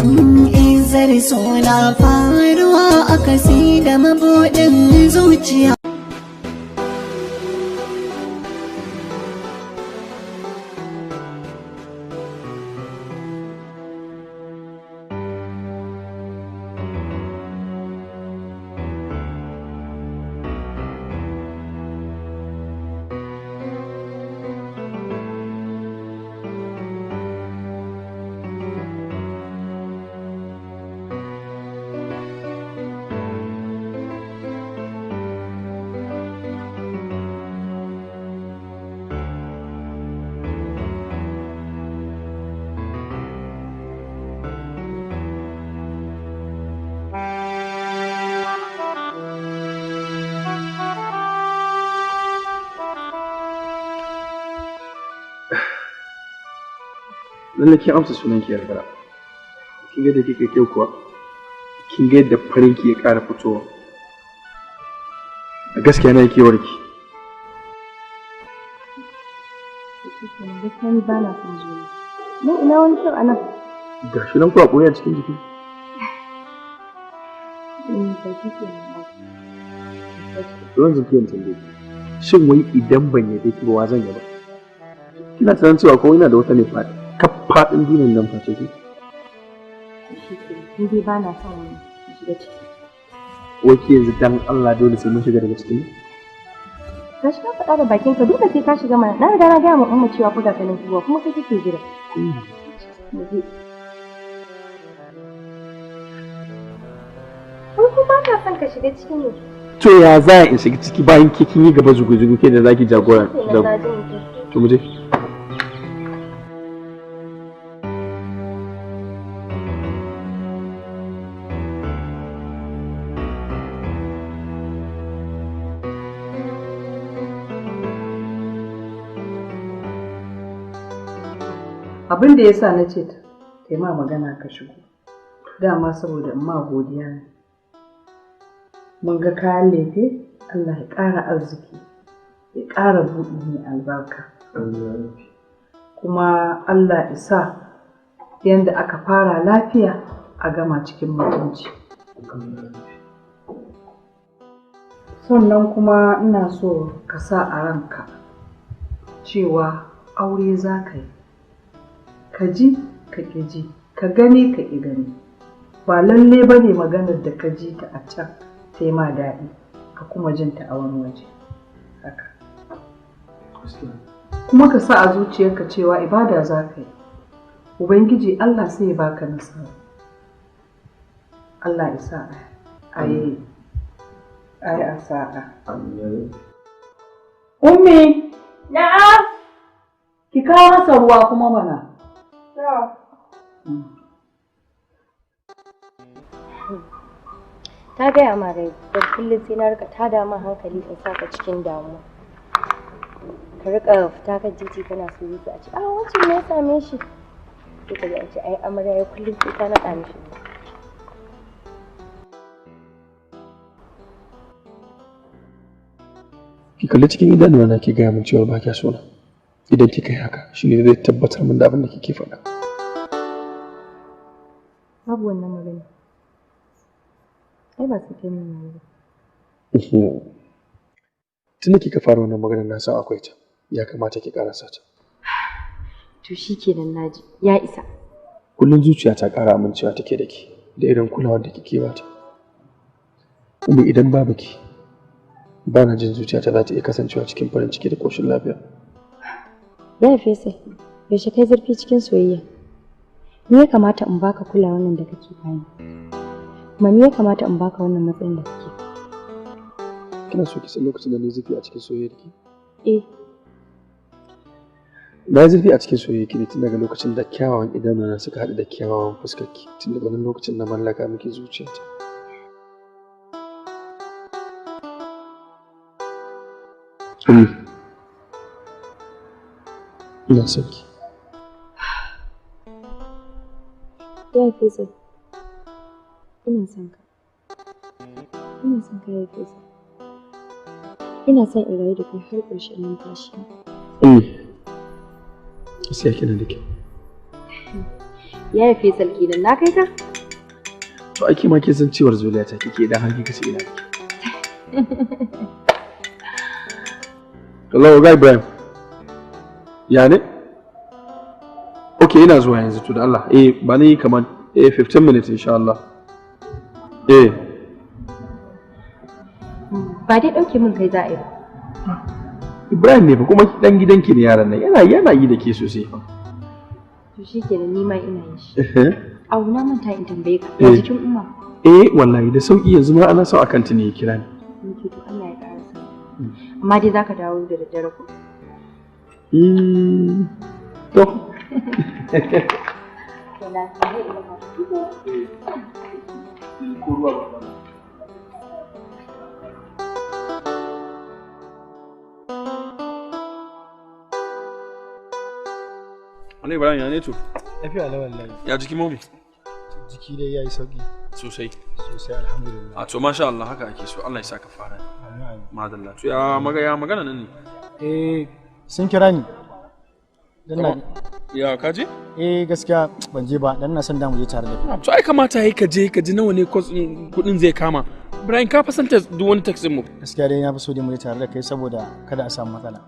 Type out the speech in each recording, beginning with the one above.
Izar suna faruwa a kasi da mabuɗin zuciya. Lallai kin amsa sunan ki Yarbara. Kin ga da kike kyau kuwa? Kin ga yadda farin ki ya ƙara fitowa. A gaskiya na yi warki. Gaskiya ni ba na son zuwa. Ni ina wani kyau a nan? Ga shi nan kuwa ɓoye a cikin jiki. Ba shi kenan ba. Don jiki yan tambaye ki. Shin wai idan ban yabe ki ba wa zan yaba? Kina tunanin cewa ko ina da wata ne faɗi? Kaf faɗin duniyar nan face ki. Shi kenan. Ni dai ba na son wani shiga ciki. Wai ki yanzu dan Allah dole sai mun shiga daga cikin nan? Ka shiga faɗa da bakinka dole sai ka shiga mana. Na riga na gaya ma Umma cewa ko da ka nan zuwa kuma kai kake jira. Mu je. Wai ko ba ka son ka shiga ciki ne? To ya za in shiga ciki bayan ke kin yi gaba zugu-zugu ke da zaki jagora. Kenan na ji mutum. To mu je. Abin da ya sa na ce ta yi ma magana ka shigo, dama saboda in ma godiya ne. Mun ga kayan lefe, Allah ya ƙara arziki, ya ƙara buɗi mai albarka. Kuma Allah ya sa yanda aka fara lafiya a gama cikin mutunci. Sannan kuma ina so ka sa a ranka cewa aure za ka yi. Ka ji ka ƙi ji, ka gani ka ƙi gani. Ba lalle ba ne maganar da ka ji ta a can ta yi ma daɗi, ka kuma jin ta a wani waje. Haka. Kuma ka sa a zuciyarka cewa ibada za ka yi. Ubangiji Allah sai ya baka nasara. Allah ya sa a yi a sa'a. Ummi! Na'am! Ki kawo masa ruwa kuma mana. Ta gaya ma rai da kullum sai na rika tada ma hankali in saka cikin damuwa. Ka rika fita kan titi kana surutu a ce a wancan me ya same shi? Sai ka ji an ce ai amarya ya kullum sai ta naɗa mishi. Ki kalli cikin idanuwa na ki gaya min cewa ba kya so na. Idan kika yi haka shine zai tabbatar min da abin da kike faɗa. Babu wannan magana. Ai ba sai kai min wayo ba. Tun da kika fara wannan maganar na san akwai ta. Ya kamata ki karasa ta. To shi kenan naji ya isa. Kullum zuciya ta ƙara amincewa take da ke da irin kulawar da kike bata. Kuma idan babu ki ba na jin zuciyata za ta iya kasancewa cikin farin ciki da ƙoshin lafiya. Ya Faisal, yaushe kai zurfi cikin soyayya? Ni ya kamata in baka kulawar nan da kake bani. Kuma ni ya kamata in baka wannan matsayin da kake. Kina so ki san lokacin da ni zurfi a cikin soyayyar ki? Eh. Na yi zurfi a cikin soyayyar ki ne tun daga lokacin da kyawawan idanuna suka haɗu da kyawawan fuskar ki, tun daga wannan lokacin na mallaka miki zuciyata. Ummi, ina son ki. Ya Faisal, ina son ka. Ina son ka ya Faisal. Ina son in rayu da kai har ƙarshen numfashi. Ummi, gaskiya kina da kyau. Yaya Faisal kenan na kai ka? To ake ma kin san cewar zoliya ta kike idan har kika ce ina kike. Hello, Oga Ibrahim. Ya ne? Okay, ina zuwa yanzu to da Allah. Eh, ba ni kamar 15 minutes insha Allah. Eh. Ba dai dauke min kai za a yi ba. Ibrahim ne fa kuma dan gidanki ne yaran nan. Yana yi da ke sosai fa. To shikenan ni ma ina yin shi. Au na manta in tambaye ka. Ya jikin Umma? Eh wallahi da sauki yanzu ma ana so akan ta ne ya kira ni. Okay, to Allah ya ƙara sauki. Amma dai zaka dawo da daddare ko? To. Wani Ibrahim ya ne to? Lafiya lau wallahi. Ya jiki momi? Jiki dai yayi sauki. Sosai. Sosai alhamdulillah. A to masha Allah haka ake so, Allah ya saka fara. Madalla. To ya magana nan ne? Eh sun kira ni. Dan na Ya ka je? Eh gaskiya ban je ba, dan na san da mu je tare da kai. To ai kamata yayi ka je ka ji nawa ne kudin zai kama. Ibrahim ka fasanta duk wani taxin mu. Gaskiya dai na fi so dai mu je tare da kai saboda kada a samu matsala.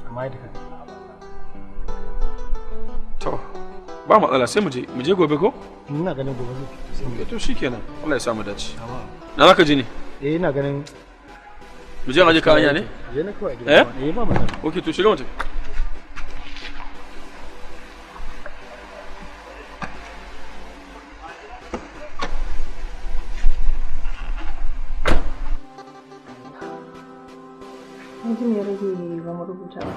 Amma yadda ka. To ba matsala sai mu je gobe ko? Ina ganin gobe zai. To shikenan. Allah ya sa mu dace. Na zaka je ne? Eh ina ganin mu je aje ka hanya ne? Je na kawai gida. Eh ba matsala. Okay to shiga mu tafi. Yanzu me rage ba mu rubuta ba.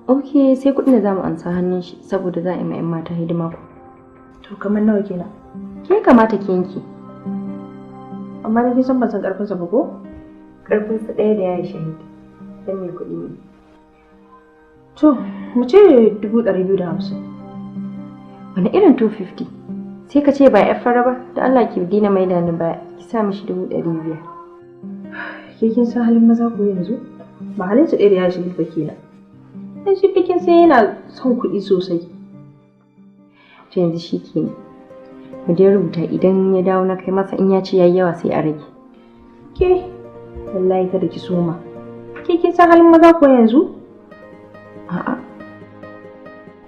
Ok, sai kuɗin da za mu ansa hannun shi saboda za a yi ma 'yan mata hidima ku. To kamar nawa kenan? Ke kamata ki yanke. Amma da kin san ban san ƙarfinsa ba ko? Ƙarfinsa ɗaya da yayi shahid. Dan mai kuɗi ne. To, mu ce 250,000. Wani irin 250? Sai ka ce ba 'yar fara ba, da Allah ki dina maida ni baya, ki sa mishi 500,000. Ke kin san halin maza ko yanzu? Ba halin su ɗaya da yayi shahid ba kenan. Dan shi fikin sai yana son kuɗi sosai. To yanzu shi kenan. Mu je rubuta idan ya dawo na kai masa in ya ce yayi yawa sai a rage. Ke wallahi kada ki soma. Ke kin san halin maza ko yanzu? A'a.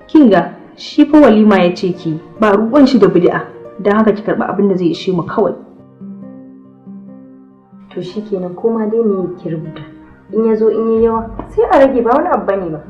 Kin ga shi fa walima ya ce ki ba ruwan shi da bid'a dan haka ki karɓi abin da zai ishe mu kawai. To shi kenan koma dai me ki rubuta. In ya zo in yi yawa sai a rage ba wani abu bane ba.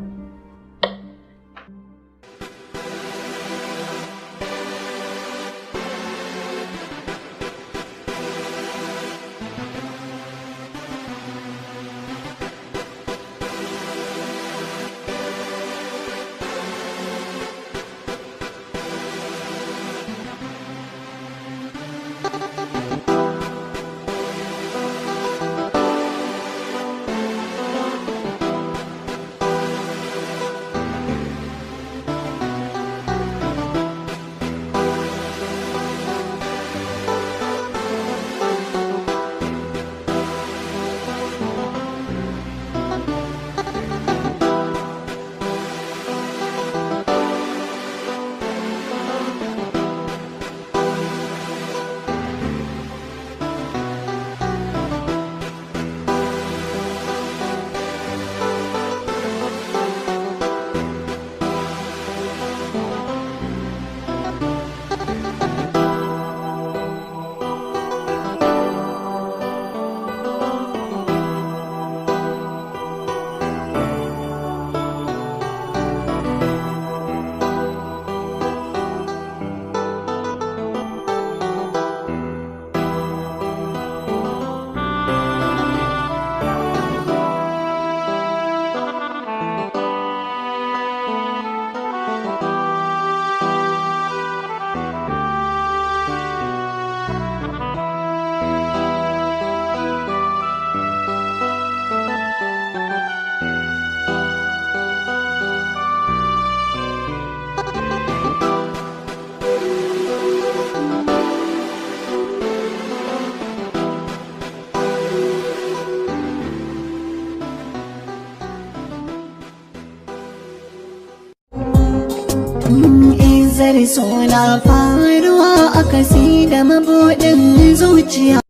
Suna faruwa akasi da mabuɗin zuciya.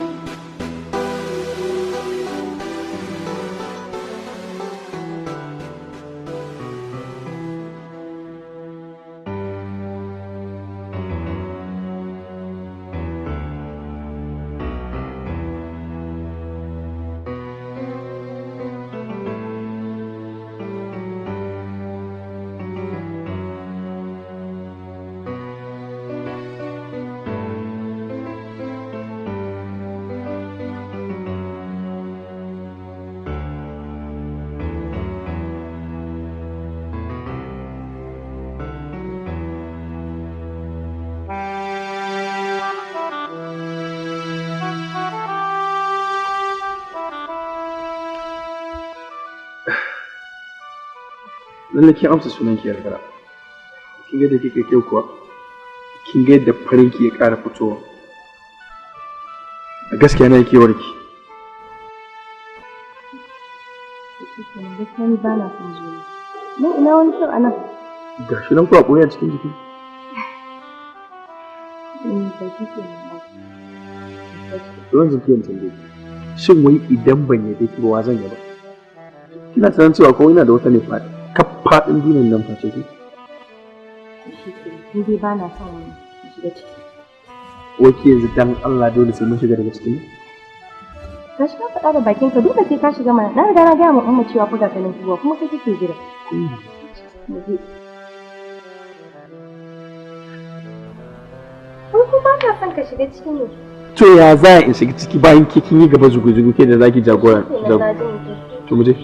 Lallai kin amsa sunan ki yarda. Kin ga da kike kyau kuwa? Kin ga yadda farin ki ya ƙara fitowa. A gaskiya na yi kewar ki. Gaskiya ni ba na son zuwa. Ni ina wani kyau a nan? Ga shi nan kuwa ɓoye a cikin jiki. Ba shi kenan ba. Ruwan jiki yan tambaye. Shin wai idan ban yabe ki ba wa zan yaba? Kina tunanin cewa ko ina da wata ne faɗi? Kaf faɗin duniyar nan face ki. Shi kenan, ni dai ba na son wani shiga ciki. Wai ke yanzu dan Allah dole sai mun shiga daga cikin nan? Ka shiga faɗa da bakin ka dole sai ka shiga mana. Na riga na gaya ma umma cewa fa ga ka nan zuwa kuma kai kake jira. Mu je. Ko kuma ba ka son ka shiga ciki ne? To ya za in shiga ciki bayan ke kin yi gaba zugu-zugu ke da zaki jagora. Kenan na ji mutum. To mu je.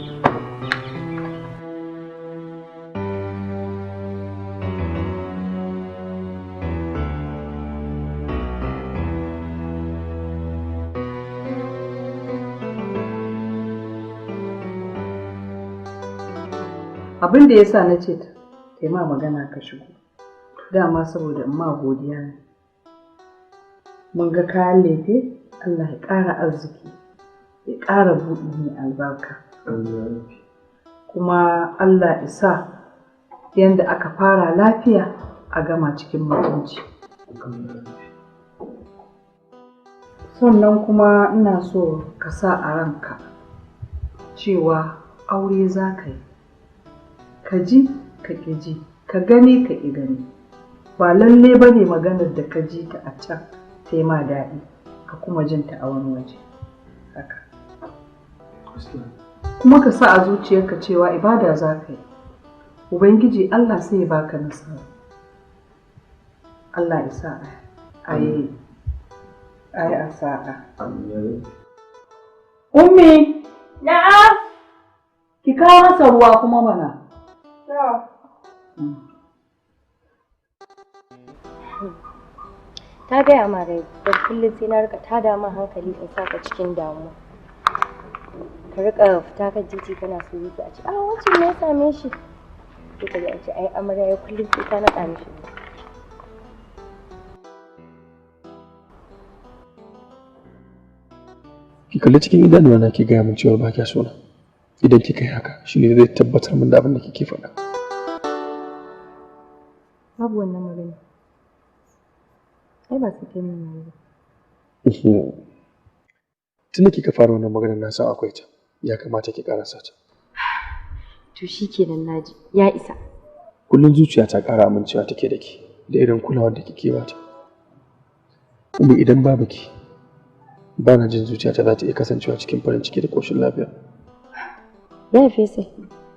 Abin da ya sa na ce ta ma magana ka shigo, dama saboda in ma godiya ne. Mun ga kayan lefe, Allah ya ƙara arziki, ya ƙara buɗi mai albarka. Kuma Allah ya sa yanda aka fara lafiya a gama cikin mutunci. Sannan kuma ina so ka sa a ranka cewa aure za ka yi. Ka ji ka ƙi ji, ka gani ka ƙi gani. Ba lalle ba ne maganar da ka ji ta a can ta yi ma daɗi, ka kuma jin ta a wani waje. Haka. Kuma ka sa a zuciyarka cewa ibada za ka yi. Ubangiji Allah sai ya baka nasara. Allah ya sa a yi a sa'a. Ummi! Na'am! Ki kawo masa ruwa kuma mana. Ta gaya ma rai don kullum sai na rika tada ma hankali in sa ka cikin damuwa. Ka rika fita kan titi kana surutu a ce ah wancan me ya same shi? Sai ka ji an ce ai amarya ya kullum sai ta naɗa mishi. Ki kalli cikin idanuwa na ki gaya min cewa ba kya so na. Idan kika yi haka shine zai tabbatar min da abin da kike faɗa. Babu wannan magana. Ai ba su kai min yanzu. Tun da kika fara wannan maganar na san akwai ta. Ya kamata ki karasa ta. To shi kenan naji ya isa. Kullum zuciya ta ƙara amincewa take da ke da irin kulawar da kike bata. Kuma idan babu ki ba na jin zuciyata za ta iya kasancewa cikin farin ciki da ƙoshin lafiya. Ya Faisal,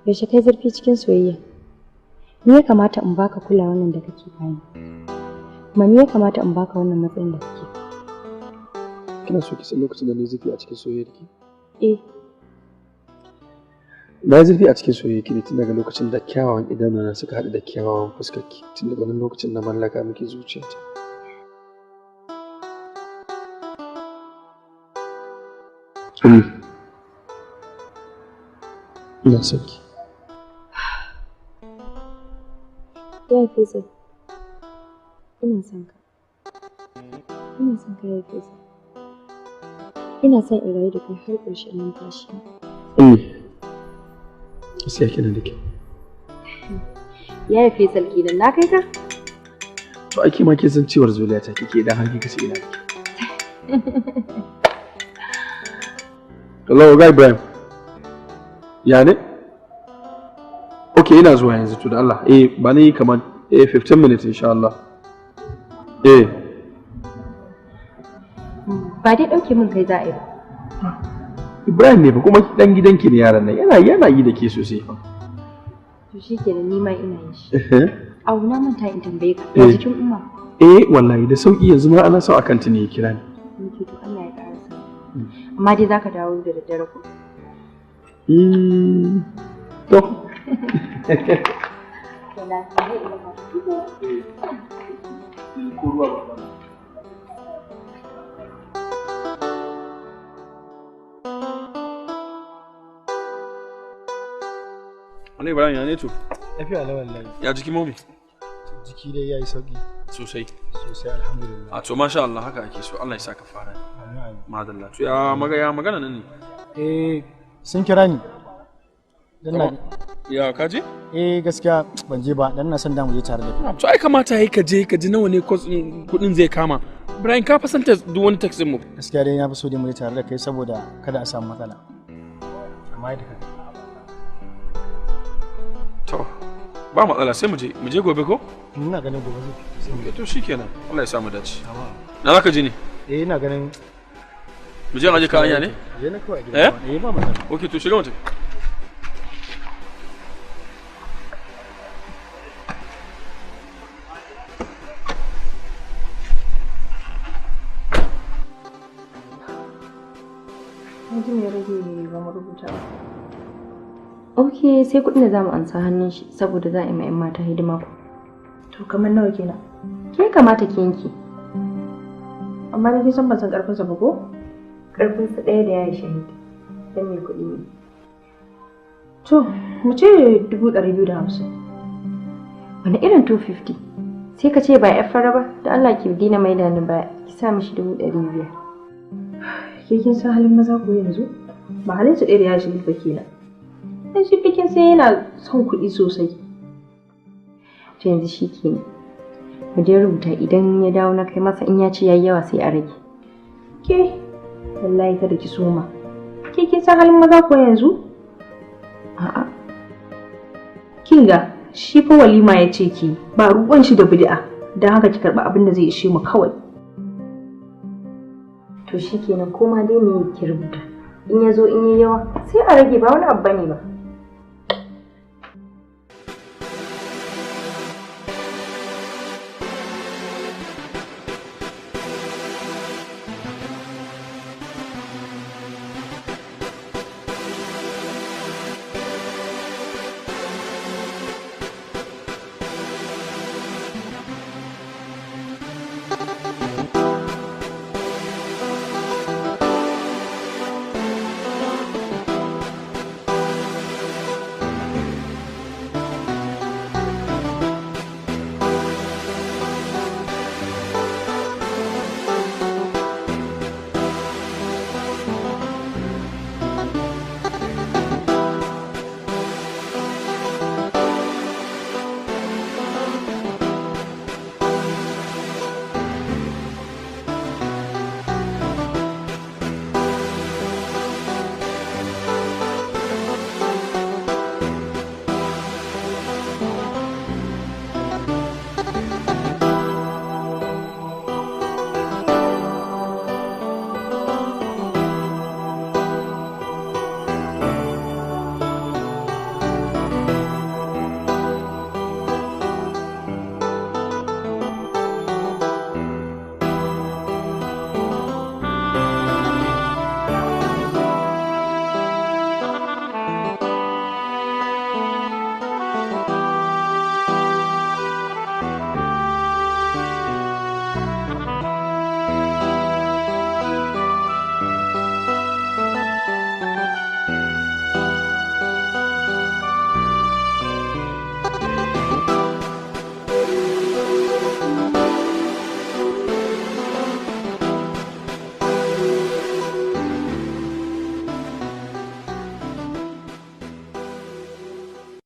yaushe kai zurfi cikin soyayya? Ni ya kamata in baka kulawar nan da kake bani. Kuma ni ya kamata in baka wannan matsayin da kake. Kina so ki san lokacin da na yi zurfi a cikin soyayyar ki? Eh. Na yi zurfi a cikin soyayyar ki ne tun daga lokacin da kyawawan idanuna suka haɗu da kyawawan fuskar ki, tun daga wannan lokacin na mallaka miki zuciyata. Ummi, ina son ki. Ya Faisal, ina son ka. Ina son ka ya Faisal. Ina son in rayu da kai har ƙarshen numfashi. Ummi, gaskiya kina da kyau. Ya Faisal kenan na kai ka? To ake ma kin san cewar zoliya ta kike idan har kika ce ina kike. Hello, Oga Ibrahim. Ya ne? Okay, ina zuwa yanzu to da Allah. Eh, ba ni kamar 15 minutes insha Allah. Eh. Ba dai ɗauke min kai za a yi ba. Ibrahim ne fa kuma dan gidanki ne yaran nan. Yana yi da ke sosai fa. To shikenan, ni ma ina yin shi. Au, na manta in tambaye ka. Ya jikin Umma? Eh, wallahi da sauki, yanzu ma ana so akan ta ne ya kira ni. Ok, to Allah ya ƙara sa. Amma dai zaka dawo da daddare ko? To. To na sai ina ka. Ko ruwa ba. Wani Ibrahim, ya ne to? Lafiya lau wallahi. Ya jiki momi? Jiki dai yayi sauki. Sosai. Sosai, alhamdulillah. A to masha Allah, haka ake so. Allah ya saka fara. Amin amin. Madalla. To ya magana nan ne? Eh, sun kira ni. Dan na Ya ka je? Eh, gaskiya ban je ba, dan na son da mu je tare da kai. To ai kamata yayi ka je ka ji nawa ne cost ɗin kuɗin zai kama. Ibrahim, ka fasanta duk wani tax din mu. Gaskiya dai na fi so dai mu je tare da kai saboda kada a samu matsala. Amma yadda ka To ba matsala, sai mu je gobe ko? Ina ganin gobe zai sai mu je. To shikenan. Allah ya samu dace. Tamam. Na zaka je ne? Eh, ina ganin Mu je aje ka hanya ne? Je na kawai a gida. Eh? Eh, ba matsala. Okay, to shiga mu tafi. Yanzu me rage ba mu rubuta ba? Ok, sai kuɗin da zamu ansa hannun shi saboda za a yi ma 'yan mata hidima ko. To kamar nawa kenan? Ke kamata ki yanke. Amma da kin san ban san karfinsa ba ko? Karfin su ɗaya da yayi shahid. Dan mai kuɗi ne. To, mu ce 250,000. Wani irin 250? Sai ka ce ba 'yar fara ba, da Allah ki dina maida ni baya, ki sa mishi 500,000. Ke kin san halin maza ko yanzu? Ba halin su ɗaya da ya shahid ba kenan. Dan shi bikin sai yana son kuɗi sosai. To yanzu shi kenan. Mu je rubuta, idan ya dawo na kai masa, in ya ce yayi yawa sai a rage. Ke, wallahi kada ki soma. Ke kin san halin maza ko yanzu? A'a. Kin ga shi fa walima ya ce ki ba ruwan shi da bid'a. Don haka ki karɓi abin da zai ishe mu kawai. To shi kenan, koma dai me ki rubuta. In ya zo in yi yawa sai a rage, ba wani abu bane ba.